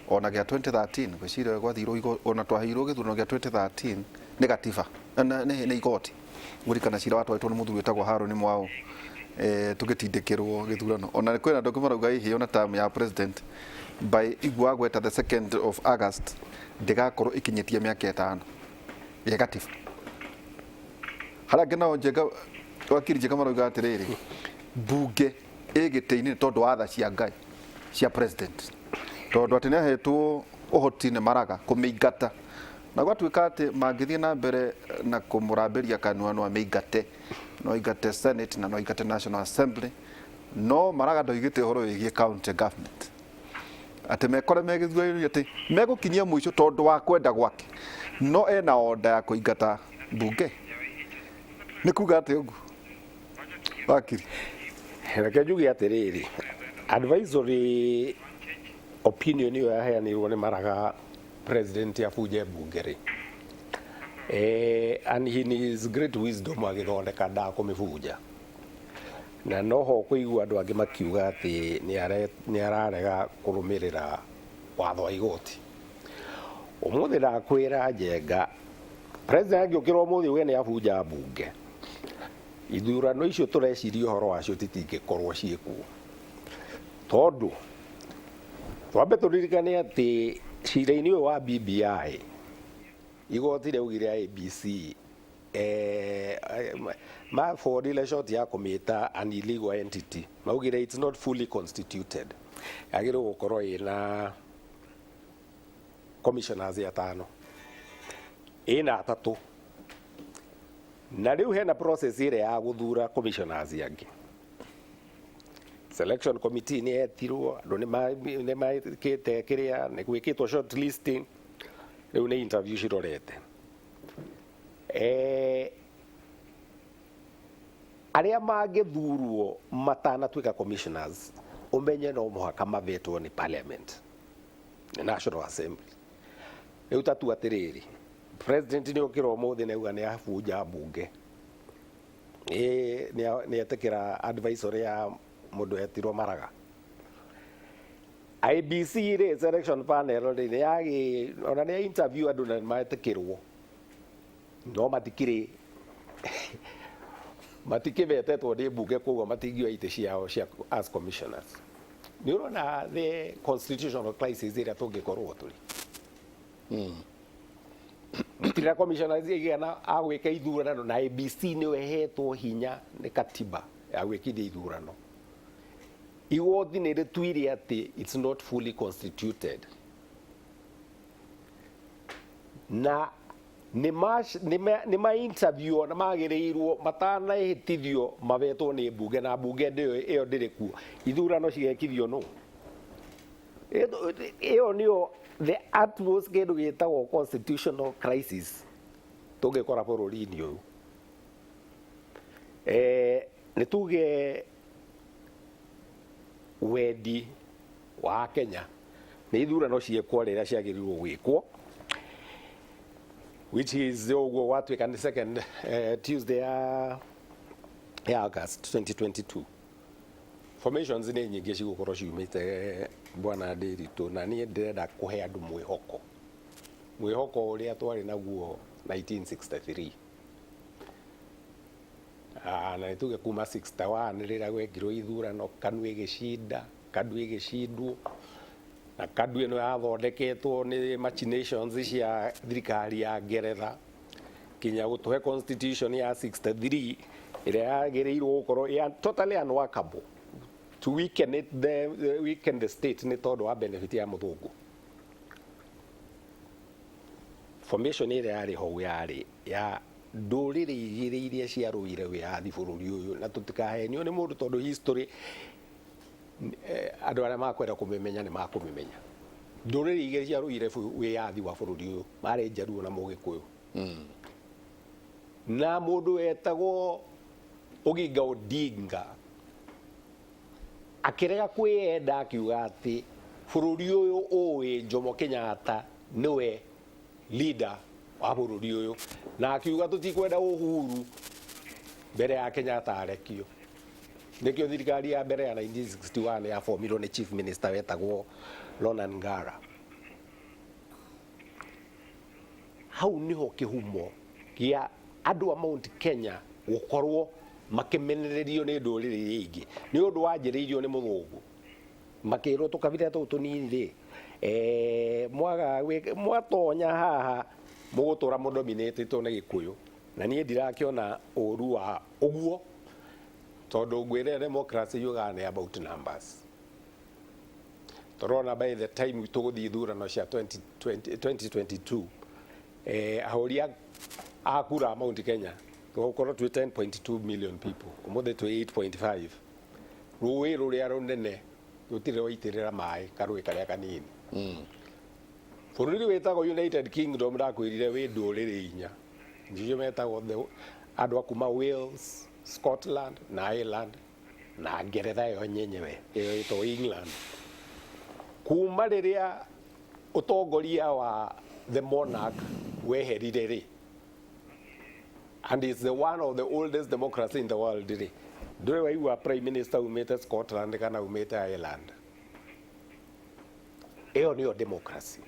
Ona gĩa 2013, gwĩciria gwathirwo ona twaheirwo gĩthurano gĩa 2013 nĩ gatiba, nĩ igoti. Ngũririkana cira watwarĩtwo nĩ mũthuri wĩtagwo Harũni Mwau, tũgĩtindĩkĩrwo gĩthurano. Ona kwĩna andũ angĩ marauga hihi ona term ya president by igua gweta the 2nd of August ndĩgakorwo ĩkinyĩtie mĩaka 5 ya gatiba. Harĩa angĩ nao Njenga, wakiri Njenga marauga atĩrĩrĩ, mbunge ĩ gĩtĩ-inĩ nĩ tondũ wa tha cia Ngai cia president, tondũ atĩ nĩahetwo ũhoti nĩ Maraga kũmĩingata, na gwatuĩka atĩ mangĩthiĩ na mbere na kũmũrambĩria kanua no amĩingate, no aingate Senate na no aingate National Assembly. No Maraga ndoigĩte ũhoro wĩgiĩ county government, atĩ mekore me gĩthurano-inĩ atĩ megũkinyia mũico tondũ wa kwenda gwake, no ena order ya kũingata mbunge. Nĩ kuga atĩ ũguo wakiri? Reke njuge atĩrĩrĩ, advisory opinion ĩyo yaheanirwo nĩ Maraga president abunje mbunge rĩ, and in his great wisdom agĩthondeka ndakũmĩbunja. Na noho kũigua andũ angĩ makiuga atĩ nĩ ararega kũrũmĩrĩra watho wa igoti. Ũmũthĩ ndakwĩra Njenga, president angĩũkĩra ũmũthĩ uge nĩ abunja mbunge, Ithurano icio tũreciria ũhoro wacio titingĩkorwo ciĩkuo, tondũ twambe tũririkane atĩ cira-inĩ ũyũ wa BBI igoti rĩaugire IEBC mabordire short ya kũmĩta an illegal entity. Maugire it's not fully constituted, yagĩrĩirwo gũkorwo ĩna commissioners atano, ĩna atatũ, na rĩu hena process ĩrĩa ya gũthura commissioners angĩ. Selection committee nĩ yetirwo, andũ nĩ mekĩte kĩrĩa nĩ gwĩkĩtwo shortlisting, rĩu nĩ interview cirorete. Arĩa mangĩthurwo matanatuĩka commissioners, ũmenye no mũhaka mavetwo nĩ parliament, nĩ National Assembly. Rĩu tatua atĩrĩrĩ, president nĩ okĩra ũmũthĩ na auga nĩ abunja mbunge, nĩ etĩkĩra advisory ya mũndũ etirwo Maraga. IEBC rĩ, selection panel rĩ, nĩ yagĩ ona nĩ interview andũ na nĩ metĩkĩrwo, no matikĩrĩ matikĩvetetwo nĩ mbunge, koguo matingĩoya itĩ ciao cia as commissioners. Nĩ ũrona the constitutional crisis ĩrĩa tũngĩkorwo tũrĩ? Tũtirĩ na commissioners igana a gwĩka ithurano, na IEBC nĩyo ĩhetwo hinya nĩ katiba ya gwĩkithia ithurano. Igoti nĩ rĩtuire atĩ it's not fully constituted, na nĩ ma interview na magĩrĩirwo matanahĩtithio mavetwo nĩ mbunge, na mbunge ĩyo ndĩrĩ kuo. Ithurano cigekithio nũ? Ĩyo nĩyo the utmost kĩndũ gĩtagwo constitutional crisis tũngĩkora bũrũri-inĩ ũyũ. Nĩ tuge wendi wa Kenya nĩ ithurano ciĩkwo rĩrĩa ciagĩrĩirwo gwĩkwo, which is ũguo gwatuĩka nĩ second Tuesday ya August 2022. Formations nĩ nyingĩ cigũkorwo ciumĩte, bwana Ndĩritũ, na niĩ ndĩrenda kũhe andũ mwĩhoko, mwĩhoko ũrĩa twarĩ naguo 1963. Na nĩ tuge kuma 61 rĩrĩa gwekirwo ithurano, KANU ĩgĩcinda, KADU ĩgĩcindwo, na KADU ĩno yathondeketwo nĩ machinations cia thirikari ya Ngeretha kinya gũtũhe constitution ya 63 ĩrĩa yagĩrĩirwo gũkorwo ya totally unworkable to weaken it, the weaken the state nĩ tondũ wa benefit ya mũthũngũ. Formation ĩrĩa yarĩ hau yarĩ ya ndũrĩrĩ igĩrĩ iria ciarũire wĩyathi bũrũri ũyũ, na tũtikahenio nĩ mũndũ, tondũ history andũ arĩa makwenda kũmĩmenya nĩ makũmĩmenya. Ndũrĩrĩ igĩrĩ ciarũire wĩyathi wa bũrũri ũyũ marĩ Njaruo na Mũgĩkũyũ, na mũndũ wetagwo Oginga Odinga akĩrega kwĩyenda, akiuga atĩ bũrũri ũyũ ũĩ Jomo Kenyatta nĩwe leader wa bũrũri ũyũ, na akiuga tũtikwenda uhuru mbere ya Kenyatta arekio. Nĩkĩo thirikari ya mbere ya 1961 yabomirwo nĩ chief minister wetagwo Ronan Ngara. Hau niho kĩhumo gĩa andũ a Mount Kenya gũkorwo makĩmenererio nĩ ndũrĩrĩ iria ingĩ, nĩ ũndũ wanjĩrĩirio nĩ mũthũngũ, makĩrwo tũkabira tũu tũnini rĩ, mwaga mwatonya haha mũgũtũra mũdominĩtĩtwo nĩ Gĩkũyũ. Na niĩ ndirakĩona ũru wa ũguo, tondũ ngwĩre democracy yugaga nĩ about numbers. Tũrona by the time tũgũthiĩ ithurano cia 2020 2022, ahũri a kura a Mount Kenya tũgũkorwo twĩ 10.2 million people, ũmũthĩ twĩ 8.5. Rũĩ rũrĩa rũnene rũtirĩ rwaitĩrĩra maĩ karũĩ karĩa kanini. Bũrũri wĩtagwo United Kingdom, ndakwĩrire wĩ ndũrĩrĩ inya njicio metagwo andũ a kuma Wales, Scotland na Ireland, na Ngeretha ĩyo nyenyewe ĩyo ĩtagwo England. Kuma rĩrĩa ũtongoria wa the monarch weherire rĩ, and it's the one of the oldest democracy in the world rĩ, ndũrĩ waigua prime minister umĩte Scotland kana umĩte Ireland. Ĩyo nĩyo democracy.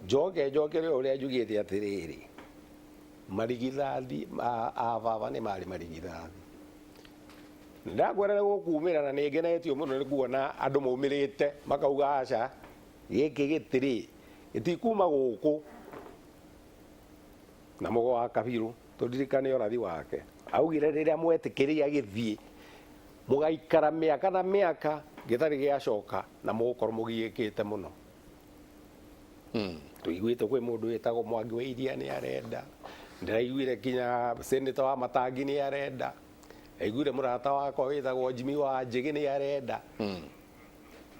Njoke njokere ũrĩa njugĩte atĩrĩrĩ, Marigithathi a baba nĩ marĩ marigithathi. Ndakwĩra nĩ gũkumĩra na nĩ ngenetio mũno nĩ kuona andũ maumĩrĩte makauga aca gĩkĩ gĩtirĩ gĩtikuma gũkũ na mũgo wa Kabiru tũririkane ũrathi wake augire rĩrĩa mwetĩkĩria gĩthiĩ mũgaikara mĩaka na mĩaka gĩtarĩ gĩacoka na mũgũkorwo mũgiĩkĩte mũno. Tũiguĩte kwĩ mũndũ wĩtagwo Mwangi wa Iria nĩ arenda, ndĩraiguire kinya senator wa Matangi nĩ arenda, ndaiguire mũrata wakwa wĩtagwo Jimmy wa Njĩgĩ nĩ arenda.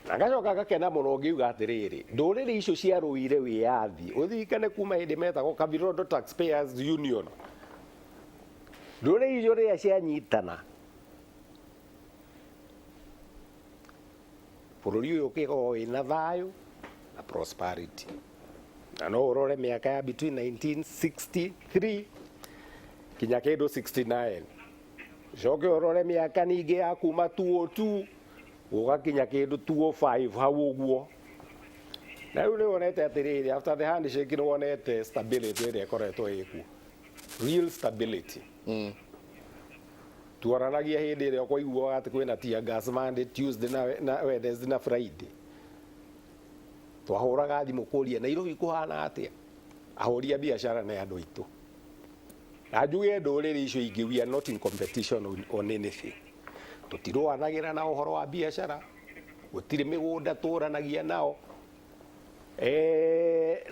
Na ngacoka ngakena mũno ngiuga atĩrĩrĩ, ndũrĩrĩ icio ciarũire wĩyathi, ũririkane kuma hĩndĩ metagwo Kavirondo Taxpayers Union, ndũrĩrĩ icio rĩrĩa cianyitana bũrũri ũyũ ũkĩkorwo wĩna thayũ na prosperity. Na no ũrore mĩaka ya between 1963 kinya kĩndũ 69, ũcoke ũrore mĩaka ningĩ ya kuma 202 gũgakinya kĩndũ 205 hau ũguo. Na rĩu nĩ wonete atĩrĩrĩ, after the handshake nĩ wonete stability ĩrĩa ĩkoretwo ĩkuo, real stability. Twaranagia hĩndĩ ĩrĩa kwaiguaga atĩ kwĩna tear gas Monday, Tuesday na Wednesday na Friday. Twahũraga thimũ kũria Nairobi kũhana atĩa, ahũri a biacara nĩ andũ aitũ. Na njuge ndũrĩrĩ icio ingĩ, we are not in competition on anything. Tũtirũanagĩra na ũhoro wa biacara, gũtirĩ mĩgũnda tũranagia nao.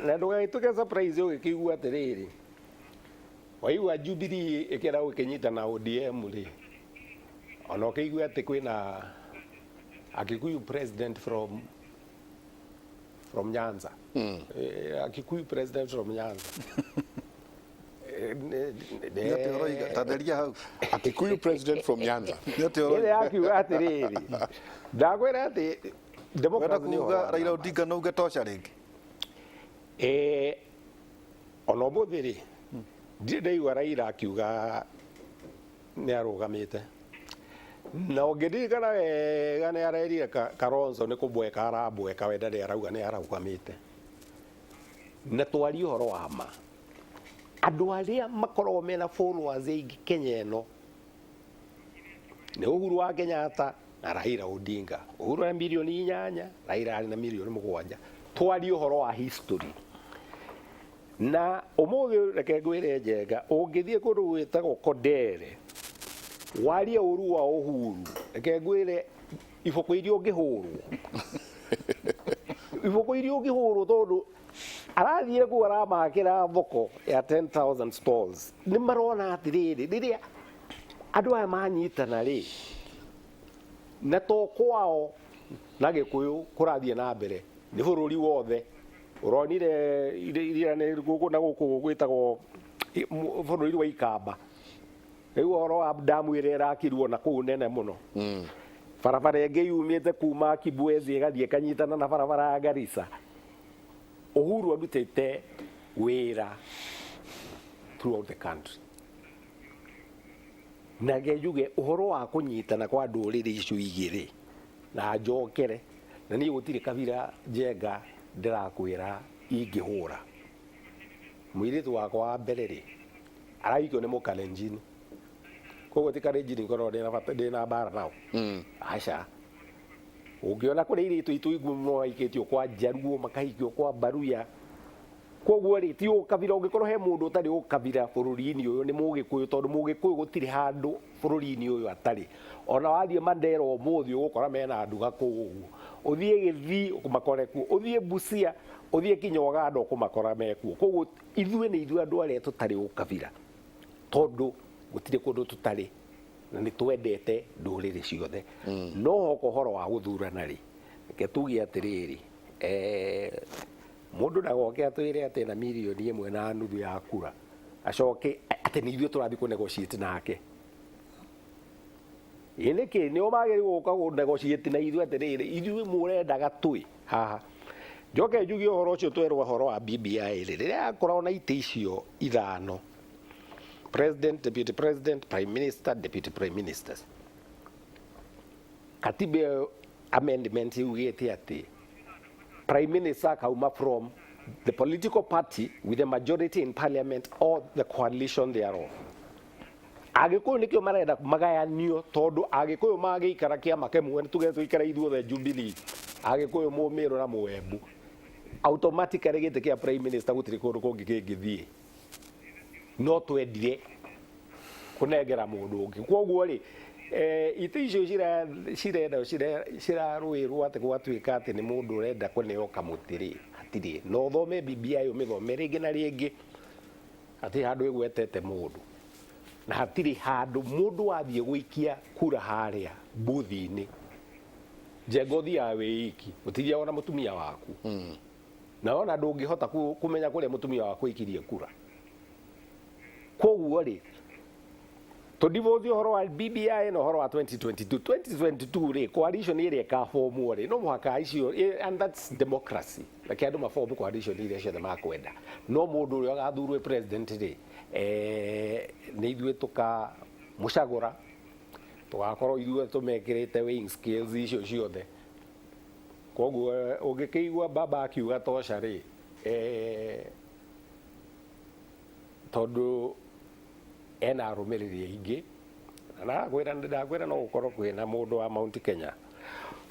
Na ndũgagĩtuĩke surprise ũgĩkĩigua atĩrĩrĩ, waigua Jubilee ĩkĩenda gũkĩnyita na ODM rĩ, ona ũkĩigua atĩ kwĩna Akikuyu president from Nyanza. Akikuyu president from Nyanza. Nĩ atĩ ũroiga tatheria hau. Akikuyu president from Nyanza. Nĩ atĩ Ĩrĩa ũroiga. yakiuga atĩrĩrĩ, ndakwĩra atĩ Wenda democracy nĩ kuga ũhoro wa Raila numbers. Odinga no uge tosha rĩngĩ. Ona ũmũthĩ rĩ, ndirĩ ndaigua Raila akiuga nĩ arũgamĩte. Na ũngĩririkana wega nĩ arerire Kalonzo nĩ kũbweka arabweka, we ndarĩ arauga nĩ arũgamĩte. Na twarie ũhoro wa ma, andũ arĩa makoragwo mena followers aingĩ Kenya ĩno nĩ Uhuru wa Kenyatta na Raila Odinga. Uhuru arĩ mirioni 8, Raila arĩ na mirioni 7. Twarie ũhoro wa history. Na ũmũthĩ reke ngwĩre Njenga, ũngĩthiĩ kũndũ gwĩtagwo Kondere, warie ũru wa Uhuru, reke ngwĩre iboko iria ũngĩhũrwo. Iboko iria ũngĩhũrwo tondũ arathire kũu aramakĩra thoko ya 10,000 stalls. Nĩ marona atĩrĩrĩ, rĩrĩa andũ aya manyitana rĩ, na to kwao na Gĩkũyũ kũrathiĩ na mbere, nĩ bũrũri wothe. Ũronire iria nĩ gũkũ na gũkũ gwĩtagwo bũrũri wa Ikamba. Rĩu ũhoro wa damu ĩrĩa ĩrakirwo na kũu nene mũno. Barabara ĩngĩ yumĩte kuma Kibwezi ĩgathiĩ ĩkanyitana na barabara ya Garissa. Uhuru arutĩte wĩra throughout the country. Na njuge ũhoro wa kũnyitana kwa ndũrĩrĩ icio igĩrĩ na njokere, na niĩ gũtirĩ kabira Njenga ndĩrakwĩra ingĩhũra. Mũirĩtu wakwa wa mbere rĩ, arahikio nĩ Mũkalenjin. Koguo ti Kalenjin ngoragwo ndĩna bata, ndĩna mbara nao. Aca. Ũngĩona kũrĩ airĩtu aitũ aingĩ mũno maikĩtio kwa Njaruo, makahikio kwa Baruya. Koguo rĩ, ti ũkabira, ũngĩkorwo he mũndũ ũtarĩ ũkabira bũrũri-inĩ ũyũ nĩ Mũgĩkũyũ, tondũ Mũgĩkũyũ gũtirĩ handũ bũrũri-inĩ ũyũ atarĩ. Ona wathiĩ Mandera ũmũthĩ ũgũkora mena nduga kũu ũguo. Ũthiĩ Gĩthii ũmakore kuo, ũthiĩ Busia, ũthiĩ kinya Uganda ũkũmakora mekuo. Koguo ithuĩ nĩ ithuĩ andũ arĩa tũtarĩ ũkabira, tondũ gũtirĩ kũndũ tũtarĩ na nĩ twendete ndũrĩrĩ ciothe. No hoka ũhoro wa gũthurana rĩ, reke tuge atĩrĩrĩ, mũndũ ndagoke atwĩre atĩ na mirioni 1.5 ya kura, acoke atĩ nĩ ithuĩ tũrathiĩ kũ negotiate nake. Ĩ nĩkĩ nĩo magĩrĩirwo gũka kũ negotiate na ithuĩ atĩrĩrĩ, ithuĩ mũrendaga twĩ haha. Njoke njuge ũhoro ũcio twerwo ũhoro wa BBI rĩ, rĩrĩa yakoragwo na itĩ icio 5, president, deputy president, prime minister, deputy prime ministers, katiba ĩyo amendment yugĩte atĩ prime minister akauma from The political party with the majority in parliament or the coalition thereof. Agĩkũyũ nĩkĩo marenda magayanio, tondũ Agĩkũyũ magĩikara kĩama kĩmwe, nĩ tuge tũikare ithuothe Jubilee, Agĩkũyũ, Mũmĩrũ na Mũembu, automatically gĩtĩ kĩa prime minister gũtirĩ kũndũ kũngĩ kĩngĩthiĩ, no twendire kũnengera mũndũ ũngĩ. Koguo rĩ, itĩ icio cirenda cirarũĩrwo atĩ gwatuĩka atĩ nĩ mũndũ ũrenda kũneo kamũtĩ rĩ, hatirĩ na ũthome BBI, ũmĩthome rĩngĩ na rĩngĩ, hatirĩ handũ ĩgwetete mũndũ, na hatirĩ handũ mũndũ wathiĩ gũikia kura harĩa booth-inĩ. Njenga ũthiaga wĩ iki, ũtithiaga na mũtumia waku, na ona ndũngĩhota kũmenya kũrĩa mũtumia waku aikirie kura. Koguo rĩ, tũdivorce ũhoro wa BBI na ũhoro wa 2022. 2022 rĩ, coalition ĩrĩa ĩkabomwo rĩ, no mũhaka icio, and that's democracy, reke andũ mabomu coalition iria ciothe makwenda, no mũndũ ũrĩa ũgathurwo president rĩ, nĩ ithuĩ tũkamũcagũra, tũgakorwo ithuĩ tũmekĩrĩte weighing scales icio ciothe. Koguo ũngĩkĩigua baba akiuga tosha rĩ, tondũ ena arũmĩrĩri aingĩ, na ndakwĩra ndakwĩra no gũkorwo kwĩna mũndũ wa Mount Kenya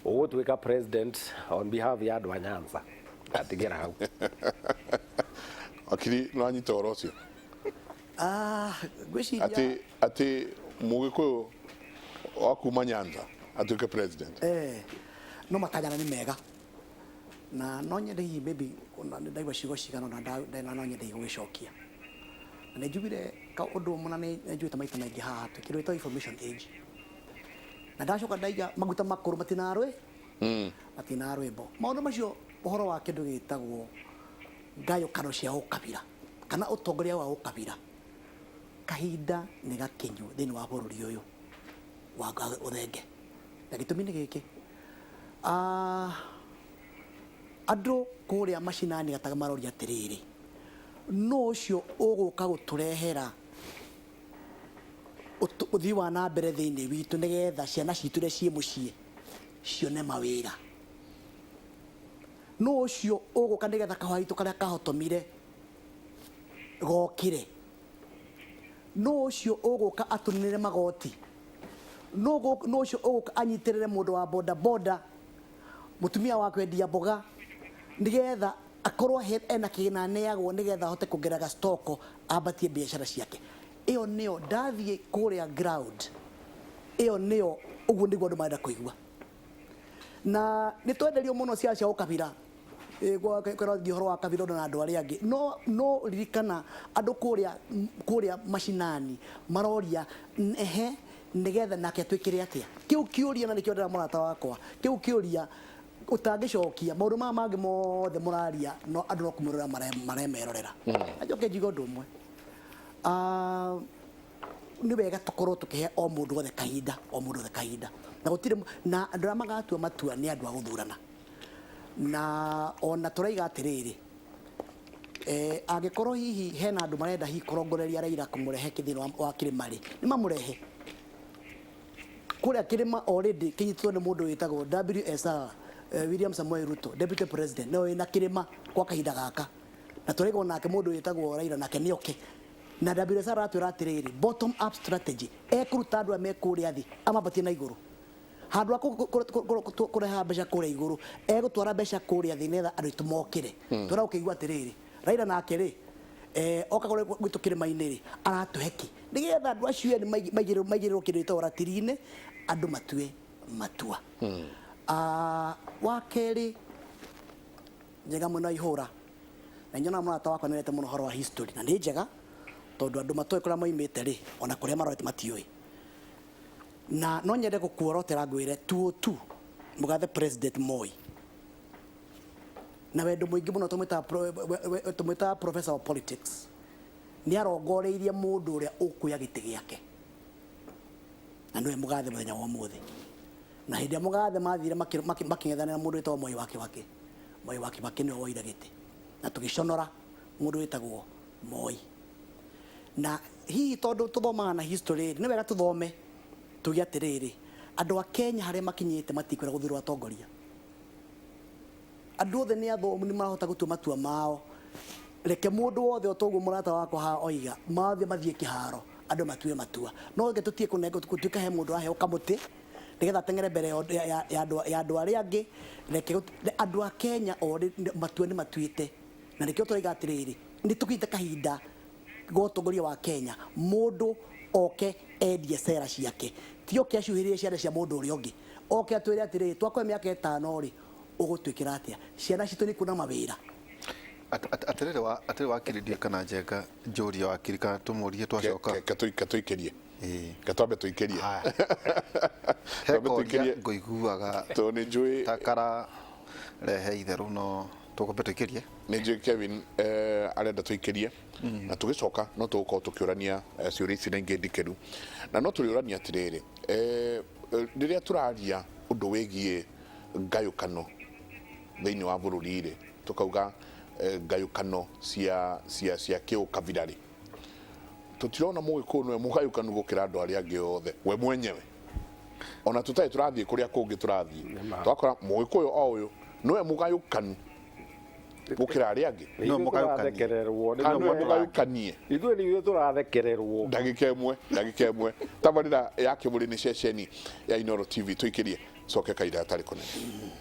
ũgũtuĩka president on behalf ya andũ a Nyanza. Ndatigĩra hau. Wakiri, no anyita ũhoro ũcio? Ah, ngwĩciria Atĩ Mũgĩkũyũ wa kuma Nyanza atuĩke president? No matanyana nĩ mega, na no nyende hihi maybe ona nĩ ndaigua ciugo cigana ũna, na no nyende hihi gũgĩcokia, na nĩ njugire ka ũndũ ũmwe, na nĩ njugĩte maita maingĩ haha atĩ kĩndũ gĩtagwo information age, na ndacoka ndaiga maguta makũrũ matinarwĩ matina rwĩmbo. Maũndũ macio, ũhoro wa kĩndũ gĩtagwo ngayũkano cia ũkabira kana ũtongoria wa ũkabira, kahinda nĩ gakinyu thĩinĩ wa bũrũri ũyũ wa ũthenge, na gĩtũmi nĩ gĩkĩ. Andũ kũrĩa macinani gataga maroria atĩrĩrĩ, no ũcio ũgũka gũtũrehera ũthii wa na mbere thĩinĩ witũ, nĩgetha ciana citũ iria ciĩ mũciĩ cione mawĩra? No ũcio ũgũka nĩgetha kahũa gaitũ karĩa kahotomire gokire? No ũcio ũgũka atũninĩre magoti? No ũcio ũgũka anyitĩrĩre mũndũ wa boda boda, mũtumia wa kwendia mboga, nĩgetha akorwo ena kĩgĩna aneagwo, nĩgetha ahote kuongerera gastoko, ambatie biacara ciake? Ĩyo nĩyo ndathiĩ kũrĩa ground, ĩyo nĩyo, ũguo nĩguo andũ marenda kũigua. Na nĩ twenderio mũno ciaca cia ũkabira, kwĩra ũhoro wa kabira na andũ arĩa angĩ, no ririkana andũ kũrĩa macinani maroria, ehe, nĩgetha nake atwĩkĩre atĩa? Kĩu kĩũria, na nĩkĩo ndĩra mũrata wakwa, kĩu kĩũria ũtangĩcokia, maũndũ maya mangĩ mothe mũraria, no andũ no kũmũrora maremerorera. Na njoke njigue ũndũ ũmwe. Nĩ wega tũkorwo tũkĩhe o mũndũ wothe kahinda, o mũndũ wothe kahinda, na gũtirĩ na andũ arĩa magatua matua nĩ andũ a gũthurana. Na ona tũraiga atĩrĩrĩ, angĩkorwo hihi hena andũ marenda hihi kũrongoreria Raila kũmũrehe thĩinĩ wa kĩrĩma rĩ, nĩ mamũrehe kũrĩa kĩrĩma. Already kĩnyitĩtwo nĩ mũndũ wĩtagwo WSR, William Samoei Ruto, deputy president, nĩwe wĩna kĩrĩma kwa kahinda gaka, na tũraigwo nake mũndũ wĩtagwo Raila nake nĩoke. Na WSR aratwĩra atĩrĩrĩ, bottom up strategy, ekũruta andũ arĩa me kũrĩa thĩ amambatie na igũrũ, handũ ha kũreha mbeca kũrĩa igũrũ, egũtwara mbeca kũrĩa thĩ nĩgetha andũ aitũ mokĩre. Tũra ũkĩigua atĩrĩrĩ, Raila nake rĩ, oka kũrĩa gwitũ kĩrĩma-inĩ rĩ, aratũhe kĩ nĩgetha andũ acio ene maigĩrĩrwo kĩndũ gĩtagwo ratiri-inĩ, andũ matue matua. Wa kerĩ, njega mwena wa ihũra, na nyonaga mũrata wakwa nĩarete mũno ũhoro wa history, na nĩ njega tondũ andũ matoĩ kũrĩa moimĩte rĩ, ona kũrĩa marorete matiũĩ. Na no nyende gũkuorotera ngwĩre 202, mũgathe President Moi na wendo mũingĩ mũno tũmwĩtaga professor of politics, nĩ arongoreirie mũndũ ũrĩa ũkuoya gĩtĩ gĩake, na nĩwe mũgathe mũthenya wa ũmũthĩ. Na hĩndĩ ĩrĩa mũgathe mathire makĩng'ethanĩra mũndũ wĩtagwo Moi wa Kibaki, Moi wa Kibaki nĩwe woire gĩtĩ, na tũgĩconora mũndũ wĩtagwo Moi. Na hihi tondũ tũthomaga na history, nĩ wega tũthome tuge atĩrĩrĩ, andũ a Kenya harĩa makinyĩte matikwenda gũthurwo atongoria. Andũ othe nĩ athomu, nĩ marahota gũtua matua mao. Reke mũndũ wothe, o toguo mũrata wakwa haha oiga, mathiĩ mathiĩ kĩharo, andũ matue matua. No reke tũtige kũnengwo gũtuĩka he mũndũ araheo kamũtĩ nĩgetha ateng'ere mbere ya andũ arĩa angĩ. Reke andũ a Kenya o matua nĩ matuĩte, na nĩkĩo tũraiga atĩrĩrĩ, nĩ tũkinyĩte kahinda ga ũtongoria wa Kenya, mũndũ oke endie cera ciake, ti oke acuhĩrĩrie ciana cia mũndũ ũrĩa ũngĩ. Oke atwĩre atĩrĩrĩ, twakũhe mĩaka 5 rĩ, ũgũtwĩkĩra atĩa? Ciana citũ nĩ kuona mawĩra. Atĩrĩrĩ wa atĩrĩrĩ, wakiri, ndiũĩ kana Njenga njũrie wakiri kana tũmũrie twacoka. Ke tũikĩrie. Ĩĩ. Ke twambe tũikĩrie. Haya. He Twambe koria tũikĩrie. Ngũiguaga Tondũ nĩ njũĩ ta kara rehe itherũ, no tũkwambe tũikĩrie. Nĩ njũĩ Kevin arenda tũikĩrie, na tũgĩcoka no tũgũkorwo tũkĩũrania ciũria ici na ingĩ ndikĩru, na no tũrĩũrania atĩrĩrĩ, rĩrĩa tũraria ũndũ wĩgiĩ ngayũkano thĩinĩ wa bũrũri rĩ, tũkauga ngayũkano cia kĩũkabira rĩ, tũtirona Mũgĩkũyũ nĩwe mũgayũkanu gũkĩra andũ arĩa angĩ othe we mwenyewe, ona tũtarĩ tũrathiĩ kũrĩa kũngĩ tũrathiĩ. Nĩma. Twakora Mũgĩkũyũ o ũyũ nĩwe mũgayũkanu gũkĩra arĩa angĩ. No Ithuĩ mũgayũkanie. tũrathekererwo nĩ Kana nĩwe ithuĩ. mũgayũkanie. Ithuĩ nĩ ithuĩ tũrathekererwo. Ndagĩka ĩmwe, ndagĩka ĩmwe. Tabarĩra ya Kĩmũrĩ nĩ ceceni ya Inooro TV. Tũikĩrie, coke kahinda gatarĩ kũnene.